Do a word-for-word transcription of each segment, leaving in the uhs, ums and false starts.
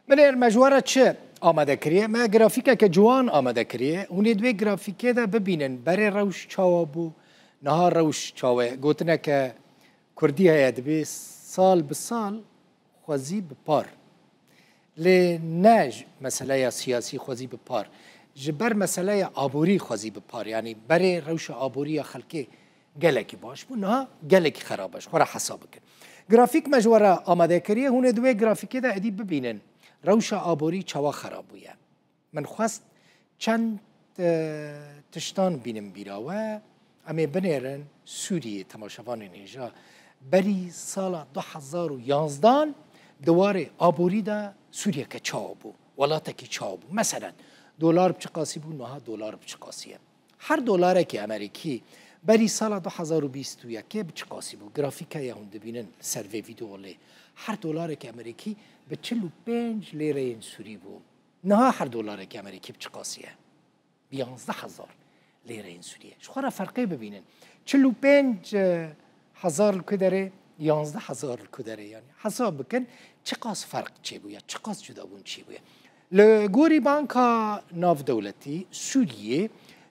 Binêr, me ji we re çi amade kiriye? Me grafîkeke ciwan amade kiriye. Hûn ê di wê grafîkê de bibînin berê rewş çawa bû, niha rewş çawa ye. Gotineke kurdî heye, dibê sal bi sal xwezî bi par. Lê ne ji meseleya siyasî xwezî bi par. Ji ber meseleya aborî xwezî bi par. Yanî berê rewşa aborî ya xelkê gelekî baş bû, niha gelekî xerab e. Ji xwe re hesab bikin. Grafîk me ji we re amade kiriye, hûn ê di wê grafîkê de êdî bibînin rewşa aborî çawa xerab bûye. Min xwest çend, e, tiştan bînim bîra we. Em ê binêrin Sûriyê, temaşevanên hêja. Berî sala du hezar û yanzdan di warê aborî de Sûriyeke çawa bû, welatekî çawa bû. Meselen, dolar bi çi qasî bû, niha dolar bi çi qasî ye. Her dolarekî Amerîkî berî sala du hezar û bîst û yekê bi çi qasî bû? Grafîka ya hûn dibînin li ser vê vîdeo lê. Her dolarekî Amerîkî bi çil û pênc lêreyên Sûrî bû. Niha her dolarekî Amerîkî bi çi qasî ye? Bi yanzdeh hezar lêreyên Sûrî ye. Ji xwe re ferqê bibînin. Çil û pênc hezar li ku derê, yanzdeh hezar li ku derê, yanî hesab bikin çiqas ferq çêbûye, çiqas cudabûn çêbûye. Li gorî Banka Navdewletî Sûriyê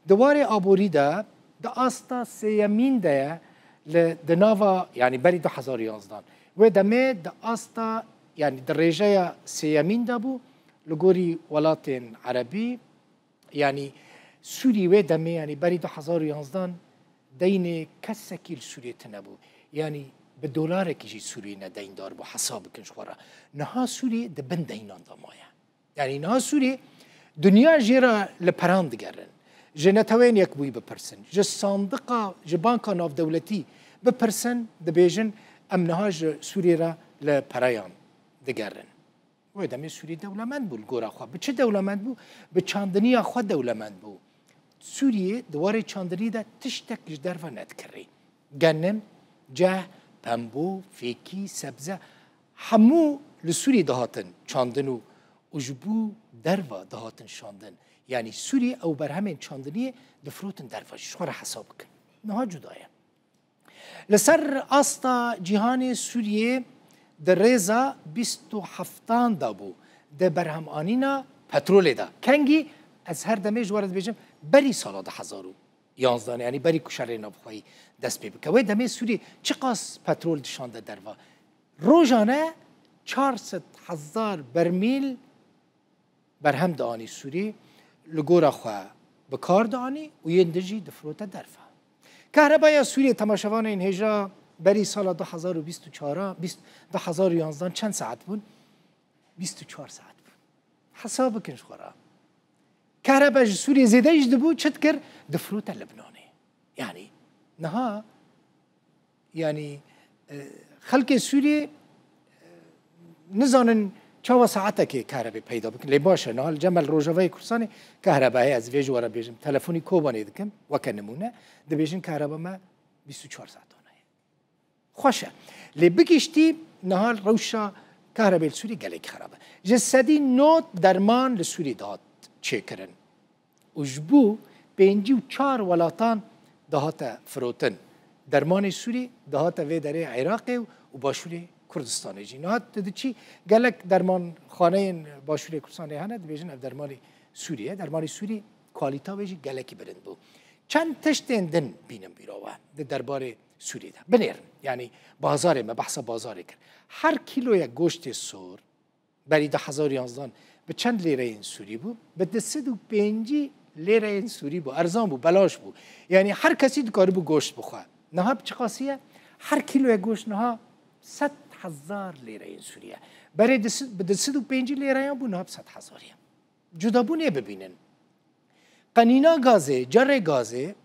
di warê aborî de di asta sêyemîn de ye, li, di nava, yanî berî du hezar û yanzdan. Wê demê di asta, yanî di rêjeya sêyemîn de bû, li gorî welatên erebî, yanî Sûrî wê demê, yanî berî du hezar û yanzdan deynê kesekî li Sûriyê tune bû. Yanî bi dolarekî jî Sûriyê ne deyndar bû, hesab bikin ji xwe re. Niha Sûriyê di bin deynan de maye. Yanî niha Sûriyê dinya jê re li peran digerin. Ji Neteweyên Yekbûyî bipirsin. Ji sandiqa, ji Banka Navdewletî bipirsin, dibêjin, em niha ji Sûriyê re li pereyan digerin. Wê demê Sûrî dewlemend bû li gora xwe. Bi çi dewlemend bû? Bi çandiniya xwe dewlemend bû. Sûriyê di warê çandinî de tiştek ji derve nedikirî. Genim, ceh, pembo, fêkî, sebze, hemû li Sûrî dihatin çandin û, û ji bo derve dihatin şandin. Yanî Sûrî ew berhemên çandiniyê difirotin derve. Ji xwe re hesab bikin. Niha cuda ye. Li ser asta cîhanê Sûriyê di rêza bîst û heftan de bû, di berhemanîna petrolê de. Kengî, ez her demê ji we re dibêjim, berî sala du hezar û yanzdan, yanî berî ku şerê navxweyî dest pê bike. Wê demê Sûriyê çiqas petrol dişande derve? Rojane çar sed hezar bermîl berhem dianî Sûrî, li gora xwe bi kar dianî û yên din jî difirote derve. Kahrebaya Sûriyê, temaşevanên hêja, berî sala du hezar û bîst û çar, bîst, du hezar û yanzdan çend saet bûn? Bîst û çar saet bûn. Hesab bikin ji xwe re. Kahreba ji Sûriyê zêde jî dibû, çi dikir? Difirote Libnanê. Yanî niha, yanî, e, xelkê Sûriyê, e, nizanin çawa saetekê kahrebê peyda bikin. Lê baş e, niha li Cemel, Rojavayê Kurdistanê kahreba heye, ez vê ji we re bêjim. Telefonî Kobanê dikim, weke nimûne, dibêjin kahreba me bîst û çar saetan heye. Xweş e. Lê bi giştî niha rewşa kahrebê li Sûriyê gelekî xerab e. Ji sedî nod derman li Sûriyê dihat çêkirin. Û ji bo pêncî û çar welatan dihate firotin. Dermanê Sûrî dihate vê derê Iraqê û, û başûrê Kurdistanê jî. Niha tu diçî gelek dermanxaneyên başûrê Kurdistanê hene, dibêjin ev dermanê Sûrî ye. Dermanê Sûrî, kalîta wê jî gelekî bilind bû. Çend tiştên din bînin bîra we di derbarê Sûriyê de. Binêrin, yanî bazarê, me behsa bazarê kir. Her kîloyek goştê sor, berî du hezar û yanzdan bi çend lêreyên Sûrî bû? Bi du sed û pêncî lêreyên Sûrî bû. Erzan bû, belaş bû. Yanî her kesî dikaribû goşt bixwe. Niha bi çiqasî ye? Her kîloyek goşt niha sed hezar lêreyên Sûrî ye. Berê du sed, bi du sed û pêncî lêreyan bû, niha bi sed hezar ye. Cudabûnê bibînin. Qenîna gazê, cerê gazê,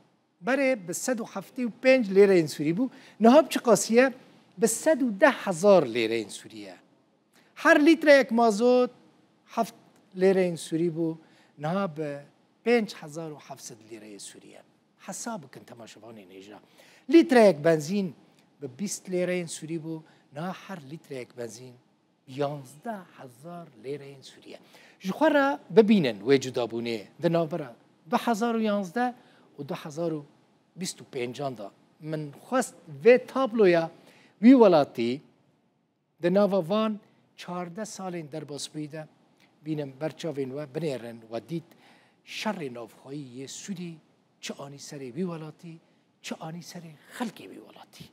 berê bi sed û heftê û pênc lêreyên Sûrî bû, niha bi çiqasî ye? Bi sed û deh hezar lêreyên Sûrî ye. Her lîtreyek mazot heft lêreyên Sûrî bû, niha bi pênc hezar û heft sed lîreyê Sûrî ye. Hesab bikin, temaşevanên hêja. Lîtreyek benzîn bi bîst lêreyên Sûrî bû, niha her lîtreyek benzîn yanzdeh hezar lêreyên Sûrî ye. Ji xwe re bibînin wê cudabûnê di navbera du hezar û yanzdeh û du hezar û bîst û pêncan de. Min xwest vê tabloya wî welatî di nava van çardeh salên derbasbûyî de bînin ber çavên we, binêrin we dît şerê navxweyî yê Sûdî çi anî serê wî welatî, çi anî serê xelkê wî welatî.